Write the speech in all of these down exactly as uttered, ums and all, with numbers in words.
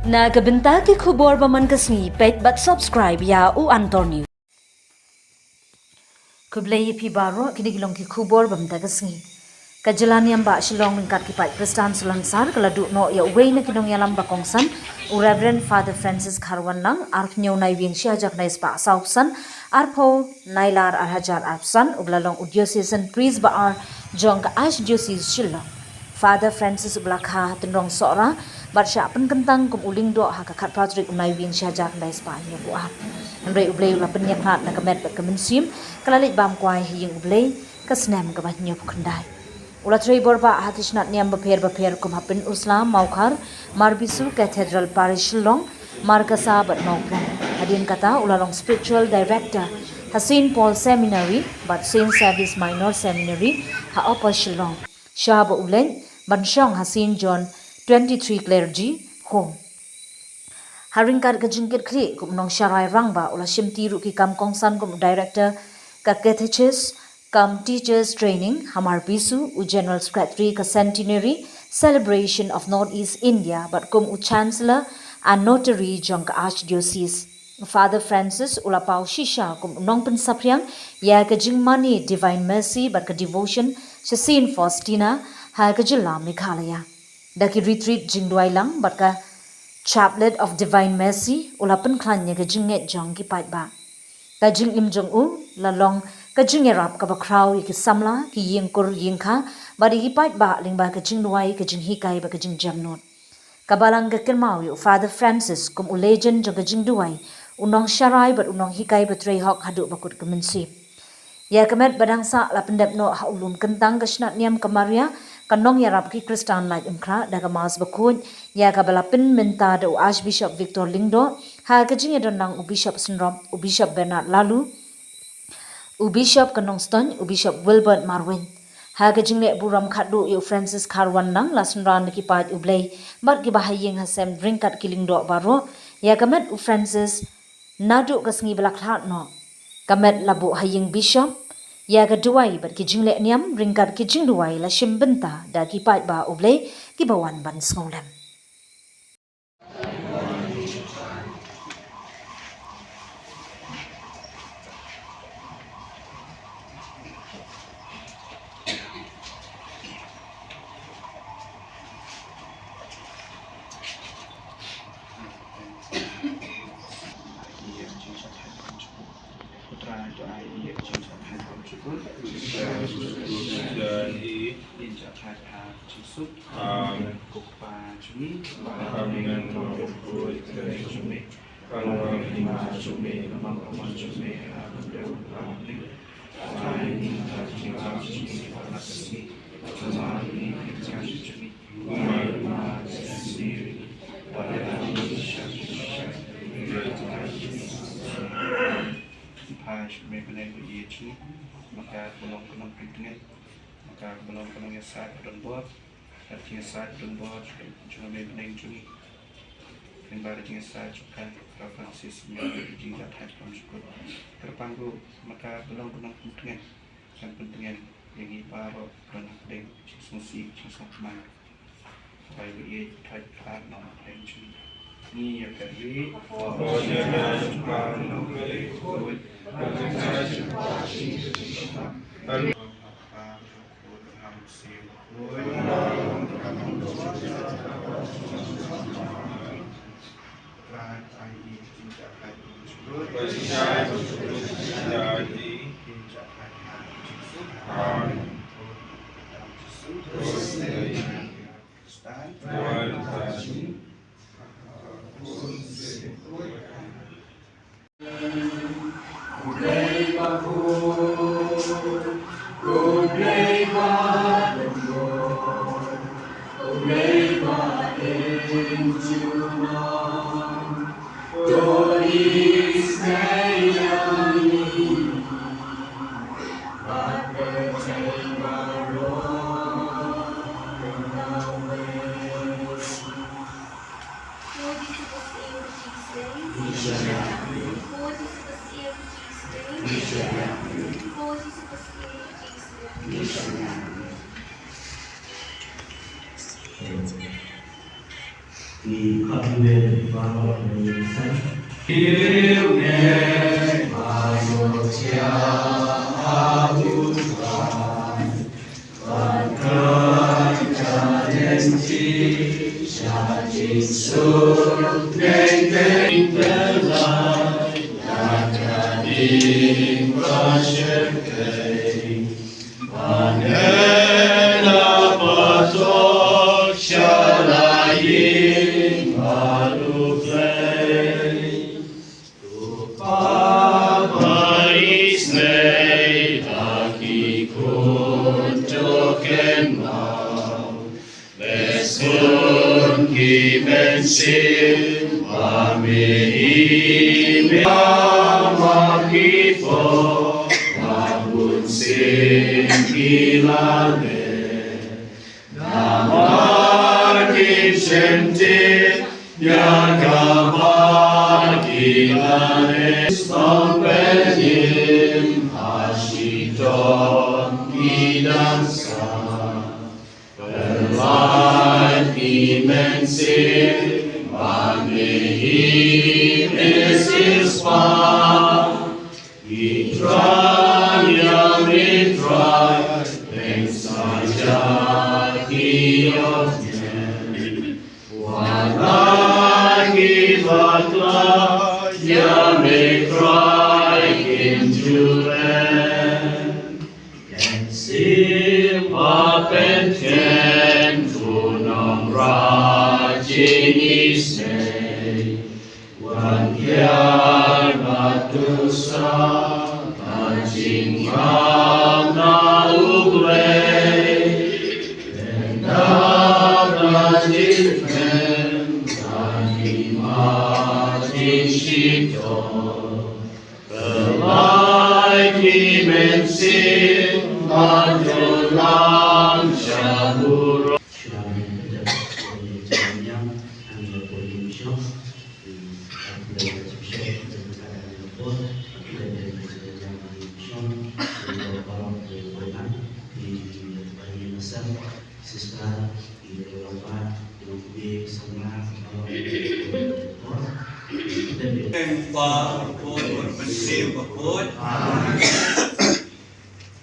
Na ka bynta ki khubor ba man ka sngi, peit bad subscribe ïa u Antor News. Khublei ïa phi baroh, kine ki long ki khubor ba mynta ka sngi. Ka jylla niam ba Shillong ryngkat ki paid Khristan Salonsar ka la duh noh ïa uwei na ki nongïalam ba kongsan, u Reverend Father Francis Kharwanlang, arphew hynñiew Naiwieng shi hajar khyndai spah saw phew san, arphew Nailar ar hajar arphew san, u ba la long u diocesan priest ba ar jong ka Archdiocese Shillong. Father Francis u ba la kha ha tynrong Sohra bad shah pynkyntang kum u lyngdoh ha ka khatphra tarik u Naiwieng shi hajar khyndai spah hynñiewphew ar. Hynrei U Blei u la pynïakhlad na ka met bad ka mynsiem, ka la leit bam kwai ha ïing U Blei ka snem kaba hynñiewphew khyndai. U la trei bor bah ha ki shnat niam bapher bapher kum ha Pynursla, Mawkhar, Marbisu Cathedral Parish Shillong, Markasa bad Mawprem. Hadien kata u la long spiritual director ha Saint Paul Seminary bad Saint Xavier's Minor Seminary ha Upper Shillong, sha ba u leit ban shong ha Saint John twenty-three Clergy Home. Ha ryngkat ka jingkit khlieh kum u nongsharai rangbah, u la shimti ruh ki kam kongsan kum u director ka Catechist cum Teachers Training ha Marbisu, u General Secretary ka Centenary Celebration of Northeast India bad kum u Chancellor and Notary jong ka Archdiocese. Father Francis u la paw shisha kum u nongpynsaphriang ïa ka jingmane Divine Mercy bad ka devotion sha Saint Faustina ha ka jylla Meghalaya. Da ki retreat jingduwai lang bad ka Chaplet of Divine Mercy, u la pynkhlaiñ ïa ka jingngeit jong ki paidbah. Ka jingim jong u la long ka jingïarap kaba khraw ïa ki samla, ki ïingkur ïingkha bad ïa ki paidbah lyngba ka jingduwai, ka jinghikai bad ka jingjemnud. Ka Balang ka kynmaw ïa u Father Francis kum u legend jong ka jingduwai, u nongsharai bad u nonghikai ba trei hok haduh ba kut ka mynsiem. Ïa ka met ba dang sah la pyndep noh ha u lum kyntang ka shnat niam ka Maria, ka nongïarap ki Khristan Laitumkhrah, da ka Mass bakhuid, ïa kaba la pynmynta da u Archbishop Victor Lyngdoh, ha ka jingïadon lang u Bishop Synrop, u Bishop Bernard Laloo, u Bishop ka Nongstoiñ, u Bishop Wilbert Marwein. Ha ka jingleh burom khatduh ïa u Francis Kharwanlang, la synran da ki paid U Blei bad kiba ha ïing ha sem ryngkat ki lyngdoh baroh. Ïa ka met u Francis, naduh ka sngi ba la khlad noh, ka met la buh ha ïing Bishop. Ïa ka duwai bad ki jingleh niam ryngkat ki jingduwai la shim bynta da ki paidbah U Blei kiba wan ban sngewlem. Amen. Pha sha Mei Bneng ba ïeit jong ngi, ma ka ba long ka nongpyntngen, ma ka ba long ka nongïasaid ba donbor, ka jingïasaid ba donbor jong ka Mei Bneng jong ngi. Lyngba ka jingïasaid jong ka Father Francis, ïa ka jingïasaid ka jingkut, kyrpang ruh ma ka ba long ka nongpyntngen, kan pyntngen ïa ngi baroh ban hapdeng jingsngewsih jingsngewkmen.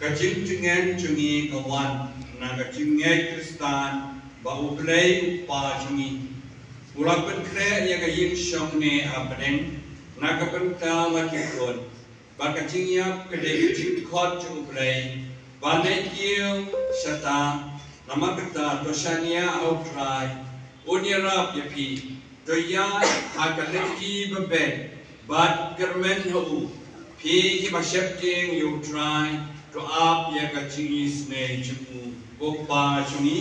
Ka jingtngen jong ngi ka wan na ka jingngeit Khristan ba U Blei U Kpa jong ngi u la pynkhreh ïa ka ïing shongne hapdeng na ka bynta la ki khun. Bad ka jingïap ka dei ka jingkhot jong U Blei ban leh kiew shata. Namar kata to shaniah ha U Trai, un ïarap ïa phi. To ïaid ha ka lynti ba beit bad kyrmen ha u. Phi kiba sheptieng ïa U Trai, to ap ïa ka jingisynei jong u. Ko Kpa jong ngi.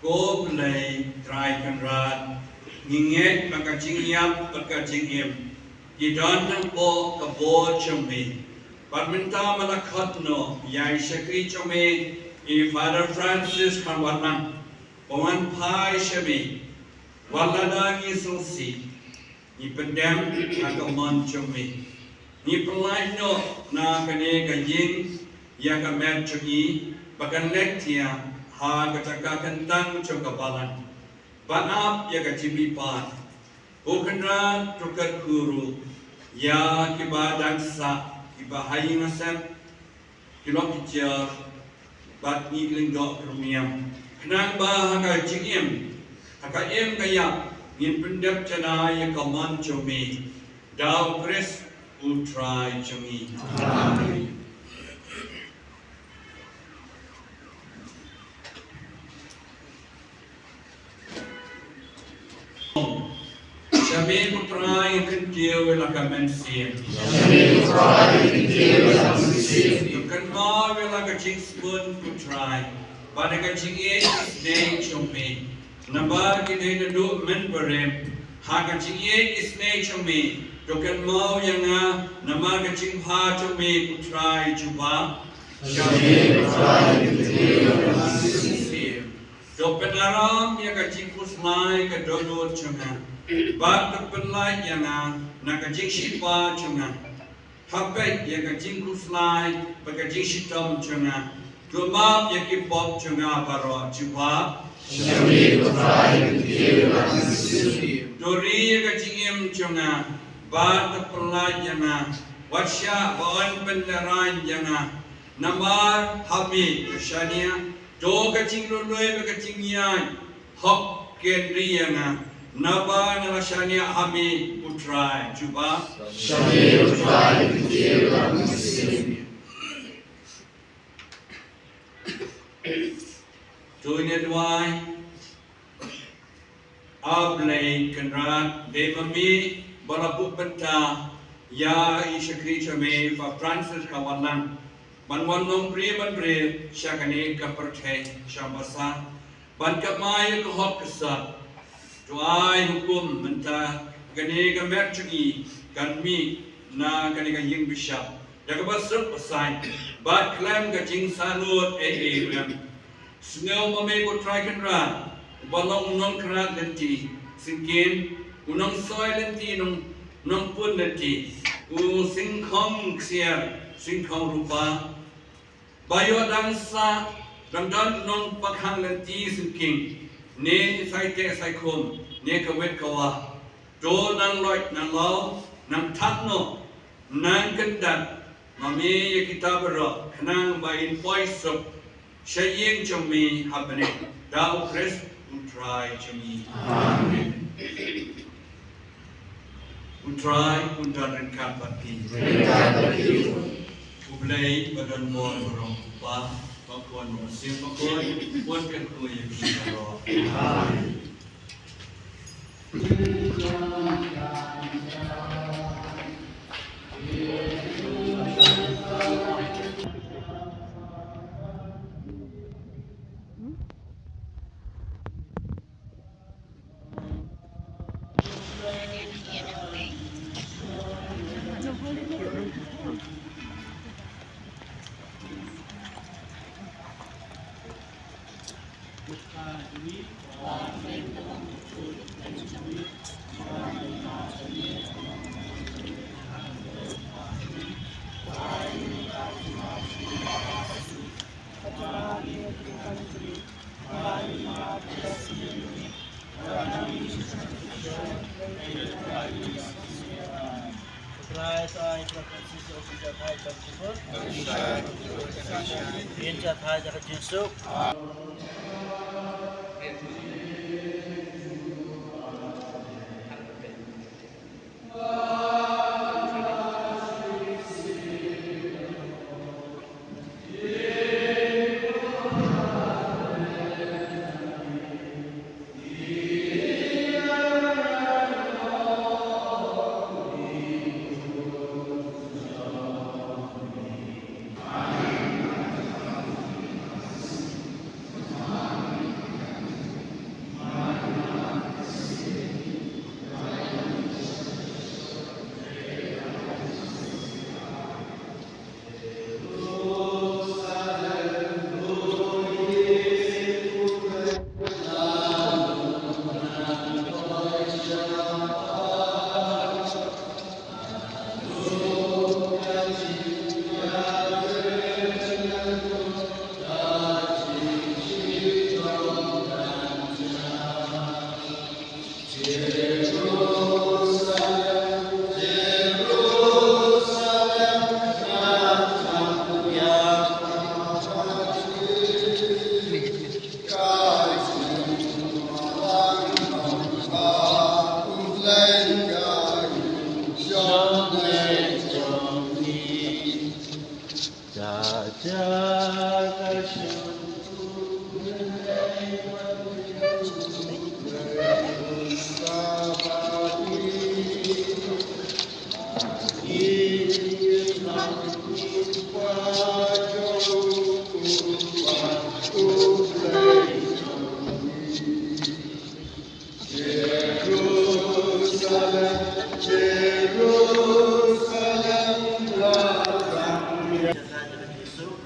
Ko Blei Trai Kynrad, ngi ngeit ba ka jingïap bad ka jingim ki don hapoh ka bor jong me. Bad mynta me la khot noh ïa i shakri jong me, i Father Francis Kharwatlang, ba un wan phai sha me. Wat lada ngi sngewsih, ngi pyndem ha ka mon jong me. Ngi pyllait noh na kane ka ïing ïa ka met jong ngi ba kan leit thiah ha ka jaka kyntang jong ka balang ban ap ïa ka jingmihpat. Ko Kynrad, to kyrkhu ruh ïa kiba dang sah, kiba ha ïing ha sem, ki lok ki jia bad ngi ki lyngdoh ki rymmiang, khnang ba ha ka jingim, ha ka im ka ïap, ngin pyndep janai ïa ka mon jong me. Da U Khrist U Trai jong ngi. Amen. Sha me ko Trai ngi kyntiew ïa la ka mynsiem. Sha me ko Trai ngi kyntiew ïa la ka mynsiem. To kynmaw ïa la ka jingsbun ko Trai bad ïa ka jingïeit isynei jong me. Namar ki dei naduh mynbarim. Ha ka jingïeit isynei jong me, to kynmaw ïa nga namar ka jingbha jong me ko Trai jubab. To pynram ïa ka jingkhuslai ka dohnud jong nga, bad to pynlait ïa nga na ka jingshitwa jong nga. Hapdeng ïa ka jingkhuslai bad ka jingshitom jong nga, to map ïa ki pop jong nga baroh, Jehobah. To ri ïa ka jingim jong nga, bad to pynlait ïa nga. Wat shah ban pynlehrain ïa nga. Namar ha me ka shaniah, to ka jinglului bad ka jingïaid hok kin ri ïa nga. Naba nga la shaniah ha me, U Trai, Jehobah. To ngin ïa duwai. A Blei Kynrad, dei ma me ba la buh bynta ïa i shakri jong me Pope Francis ka wanlang ban wan long briew ban briew sha kane ka pyrthei sha basa, ban kamai ka hok ka sah. To ai hukum mynta kane ka met jong i kan mih na kane ka ïing bishop da kaba suk ba saiñ bad khlem ka jingsahnud ei ei ruh. Sngew ma me ko Trai Kynrad uba long u nongkynrad lynti syngkien, u nongsoi lynti nong, nongpun lynti, u syngkhong ksiar syngkhong rupa, ba ïoh dang sah dang don nongpakhang lynti syngkien, ne sai teh sai khum, ne kawit kawah. To nang loit nang law, nang thad noh, nang kyndat ma me ïa kita baroh, khnang ba in poi suk sha ïing jong me ha bneng, da U Khrist U Trai jong me. Amen. U Trai un don ryngkat bad phi. Ryngkat bad phi. U Blei ba don bor baroh, U Kpa, bad U Khun, bad U Mynsiem Bakhuid, un kyrkhu ïa phi baroh.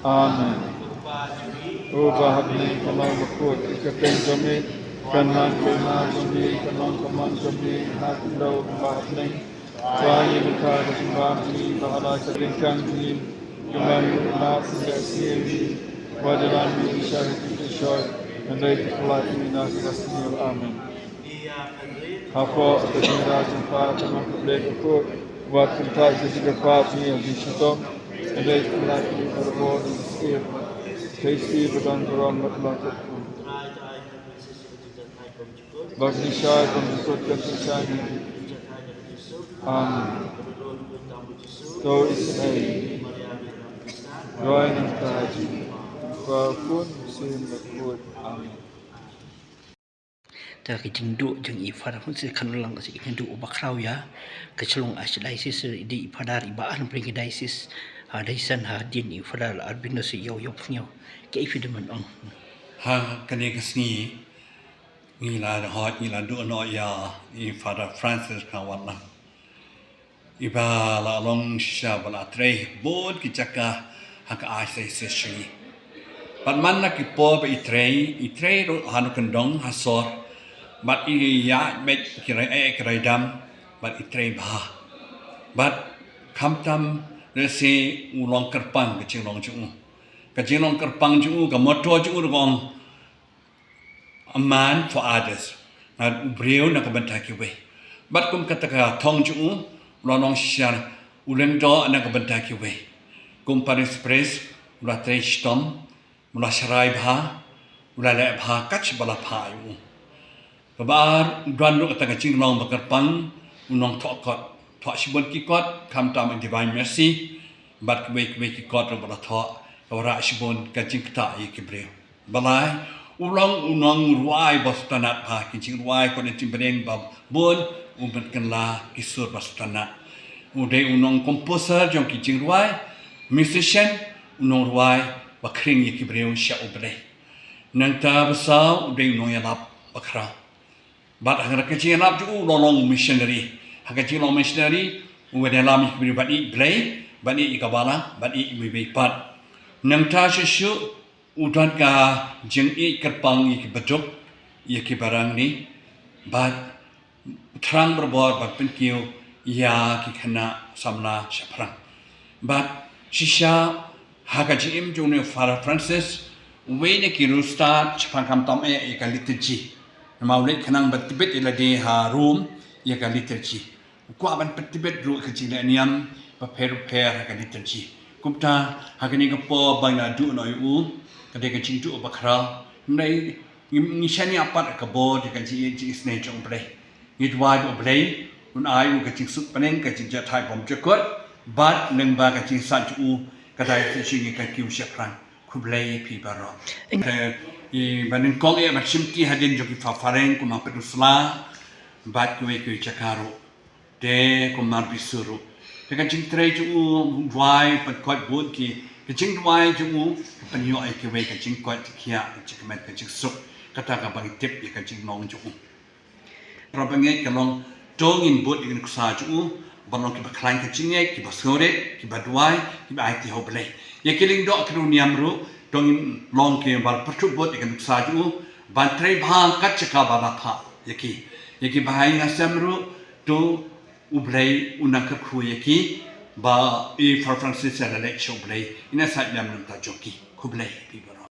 Amen. Uba ha bneng, ka long bakhuid ïa ka kyrteng jong me, kan wan ka hima jong me, kan long ka mon jong me ha khyndew kumba ha bneng. Pynbna ïa ka jingbam jong ngi, pynbna ïa ka jingkang jong ngi, kumba ngi map ïa ki ngi, wat ïalam ngi sha ka jingpynshoi, hynrei to pynlait ngi na ka sniew. Amen. Hapoh ka jingrwai jong ka Kpa, ka Nongpynim bakhuid, wat kyntait ïa ka jingkyrpad jong ngi ha ki shitom, hynrei to pynlait ngi na ka bor jong ka sniew. Ka Jisu ba don burom bad ba la jop. Ba ngi shai, ba ngi kut, ba ngi shai. Amen. To isynei. Roi nangta jong ngi. Ba u Khun Mynsiem Bakhuid. Amen. Ta ka jingduh jong i Father Francis kan long ka jingduh uba khraw ïa ka shnong Archdiocese, i dei i Father iba ar pyrshah ka diocese, ha dei san hadien i Father Albinus ïa u ïoh pynïoh. Kaei phi dang ong? Ha kane ka sngi ngi la hoi, ngi la duh noh ïa i Father Francis Kharwatlang. Iba la long shisha ba la trei bun ki jaka ha ka Archdiocese jong ngi. Bad man la ki por ba i trei, i trei ruh ha nongkyndong ha sor. Bad i ïa met ki rai eh ki rai dam, bad i trei bha. Bad khamtam lehse u long kyrpang ka jinglong jong u. Ka jinglong kyrpang jong u, ka motto jong u ruh ka ong, a man for others. Nga u briew na ka bynta kiwei. Bad kum kata ka thong jong u, u la long shisha u lyngdoh na ka bynta kiwei. Kum parish priest, u la trei shitom, u la sharai bha, u la leh bha kat shaba la phah ïa u. Kaba ar, u don ruh kata ka jinglong ba kyrpang, u nongthoh kot, thoh shibun ki kot, khamtam Divine Mercy, bad kiwei kiwei ki kot ruh ba la thoh, kaba rah shibun ka jingktah ïa ki briew. Balei? U long u nongrwai ba sngewtynnat bha, ki jingrwai, kot ne jingbneng ba bun, u ban kylla ki sur ba sngewtynnat. U dei u nong composer jong ki jingrwai, musician, u nongrwai ba khring ïa ki briew sha U Blei. Nangta ba saw u dei u nongïalap ba khraw. Bad ha ka jingïalap jong u u long missionary. Ha ka jinglong missionary u wan ïalam ïa ki briew ban ïeit Blei, ban ïeit ïa ka balang, ban ïeit iwei iwei pat. Nangta shuh shuh u don ka jingïeit kyrpang ïa ki baduk, ïa ki barangni, bad thrang barabor ban pynkiew ïa ki khynnah samla shaphrang. Bad shisha ha ka jingim jong une u Father Francis, uwei na ki riewstad shaphang khamtam eh ïa ka liturgy. Namar u leit khnang ban tbit ïa lade ha Rome ïa ka liturgy. U kwah ban pyntbit ruh ka jingleh niam bapher bapher ha ka liturgy. Kumta ha kane ka por ba ngi la duh noh ïa u, ka dei ka jingduh ba khraw. Hynrei ngi, ngi shaniah pat ha ka bor ïa ka jing, jing, jingisynei jong U Blei. Ngi duwai ba U Blei un ai u ka jingsuk bneng, ka jingjahthait bymjukut, bad lyngba ka jingsait jong u ka diocese jong ngi kan kiew shaphrang. Khublei ïa phi baroh. Te i ba nyngkong eh ban shim ki hadien jong ki phareng, kum ha Pynursla bad kiwei kiwei jaka ruh. Te kum ha Mawbisu ruh. Te ka jingtrei jong u, duwai, pynkoit bun ki, ka jingduwai jong u ka pynïoh ïa kiwei, ka jingkoit jingkhiah, ka jingkmen, ka jingsuk. Kata kaba ngi tip ïa ka jinglong jong u. Para bangeit, ka long to ngin bud ïa ka nuksa jong u ban long kiba khlaiñ ka jingngeit, kiba sngewrit, kiba duwai, kiba aiti ha U Blei. Ïa ki lyngdoh ki riewniam ruh to ngin long kiba pyrthuh bud ïa ka nuksa jong u ban trei bha kat shaba la phah ïa ki. Ïa ki bahaïing hasem ruh to U Blei un nang kyrkhu ïa ki, ba i Father Francis ïa la leit sha U Blei, in ïa sait biang na ka bynta jong ki. Khublei phi baroh.